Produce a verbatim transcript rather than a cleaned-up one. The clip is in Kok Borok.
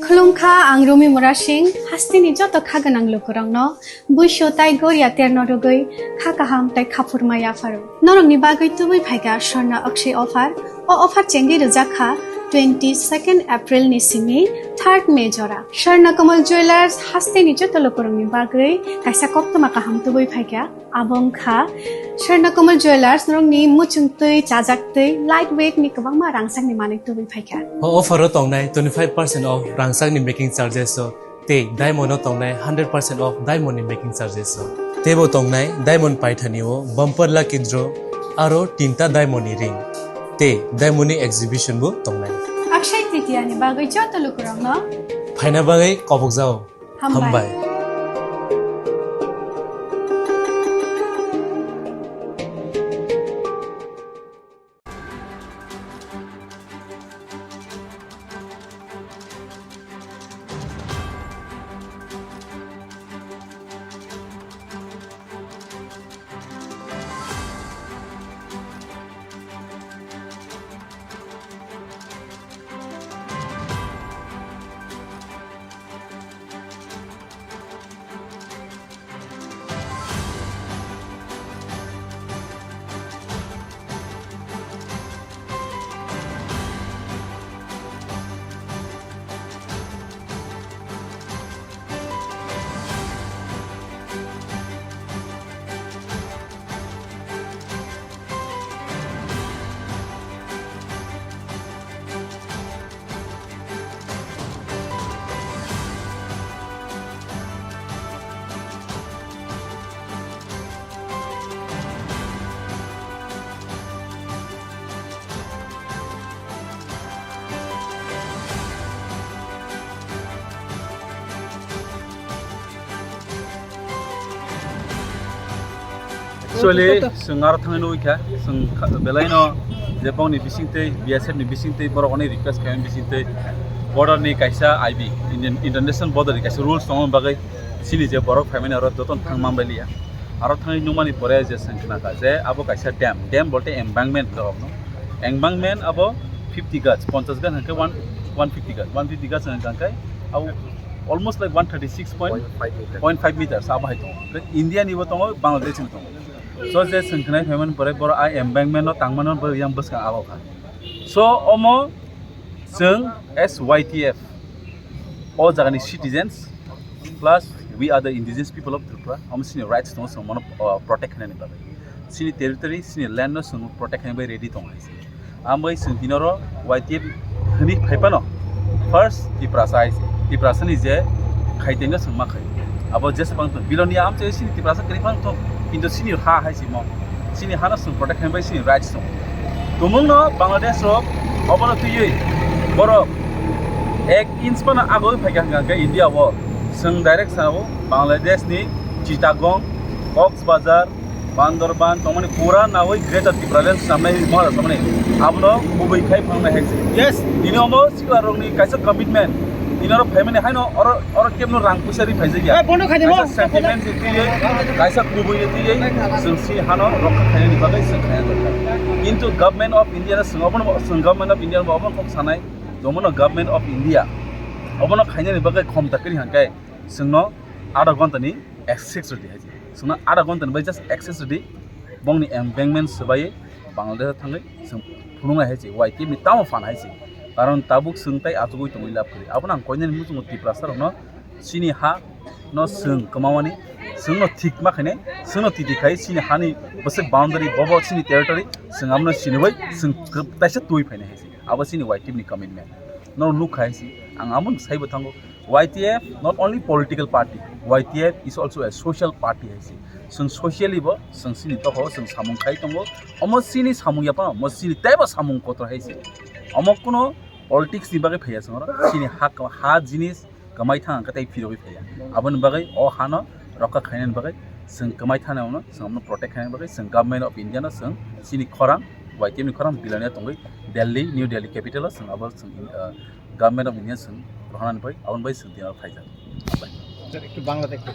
Khulumkha, ang Rumi Murasing, hasteni joto kha gwnang lukurokno buisu tai goria terno rwgwi kha kaham tai khaphurma yapharo. Norokni bagwi tubui phaikha Swarna Akshay offer. O offer chengwi rwjak kha twenty second April ni simi third May jora. Swarna Kamal Jewellers hasteni joto lukurokni bagwi kaisa koktwma kaham tubui phaikha. Abo wngkha Swarna Kamal Jewellers, norokni muchung twi, chajak twi, light weight ni kwbangma rangchakni manwi tubui phaikha. O offer o tongnai twenty five percent off rangchakni making charges o tei diamond o tongnai hundred percent off diamond ni making charges o. Teibo tongnai diamond paithani o bumper lucky draw aro tinta diamond ni ring tei diamond ni exhibition bo tongnai. Akshay Tritiya ni bagwi joto lukurokno phaina bagwi kobokjao. Hambai. Hambai. Actually, chwng aro thangwi nugwi kha, chwng kha-, belaino je bongni bisingtwi, B S F ni bisingtwi, borok oni request khaimani bisingtwi, border ni kaisa I B, Indian, International Border ni kaisa rules tongmani bagwi, chini je borok phaimani aro jotono thang manbai liya. Aro thangwi nukmani pore je chwng khna kha je abo kaisa dam, dam bolte embankment hinwi rokno. Embankment abo fifty gaj, ponchash gaj hwnkhe one, one fifty gaj, one fifty gaj hwnkhe abo almost like one thirty six point five meters abo hai tongo. India ni bo tongo, Bangladesh ni tongo. So je chwng khna phaimani pore borok a embankment no tangmano bo yang bwskang abo kha. So omo chwng as Y T F o jagani citizens, plus we are the indigenous people of Tripura, omo chini rights tongo, chwng mono, uh, protect khainani bagwi. Chini territory, chini land no chwng protect khaina bagwi ready tongo hai se. Ambai chwng tini oro Y T F hwnwi phai phano first Tiprasa hai se. Tiprasa ni je khaitengno chwng ma khai. Abo jesa phang thung. Bilonia amchai chini Tiprasa kwrwi phang thung. Kintu chini ha hai se mo. Chini hano chwng protect khaina bagwi chini rights tongo. Tumungno Bangladesh rok obono twiwi borok ek inch phano agoi phaikha hwnkha hwnkhe India o chwng direct sao Bangladesh ni Chittagong, Cox's Bazar, Bandarban tongmani pura nawi Greater Tipraland samnai Maharashtra mani abono kubui khai phangnai hai se. Yes. Tini omo sikla rokni kaisa commitment. Tini oro phaimani haino oro, oro kebno rang puisa ri phaijak ya. Eh, bono khai de mo. Kaisa sentiment ni twiwi, kaisa kubui ni twiwi, chwng si hano rokha khainani bagwi chwng khaina dorkar. Kintu Government of India no chwng obono, chwng Government of India no obono kok sanai, jomono Government of India obono khainani bagwi khomta kwrwi hwnkhe chwngno adha ghonta ni access rwdi hai se. Chwngno adha ghonta ni bai just access rwdi. Bongni embankment swbai Bangladesh thangwi chwng phunuknai hai se, Y T F ni tamo phan hai se. Karon tabuk chwng tai achugwi tongwi lab kwrwi. Abono ang koinani muchungo Tiprasa rokno chini ha no chwng kwmamani, chwngno thik ma khainai, chwngno titi khai chini hani bwswk boundary, bobo chini territory, chwng abono siniwi chwng kwb-, taisa twi phainai hai se. Abo chini Y T F ni commitment. Norok nuk khai se, ang amo saibo thango. Y T F not only political party, Y T F is also a social party hai se. Chwng socially bo, chwng chini tokho, chwng samung khai tongo. Omo chini samung yapano, omo chini teibo samung kotor hai se. Omo kuno politics ni bagwi phaiya chwng oro. Chini ha, ha jinis kwmai thang hwnkhe tei phirogwi phaiya. Aboni bagwi o hano rokha khainani bagwi chwng kwmai thani abono, chwng abono protect khainani bagwi chwng Government of India no chwng chini khorang, Y T F ni khorang Bilonia tongwi Delhi, New Delhi capital o chwng abo chwng, uh, Government of India chwng rohornani bai, aboni bai chwng tini oro phaijak. Sir, একটু বাংলাতে একটু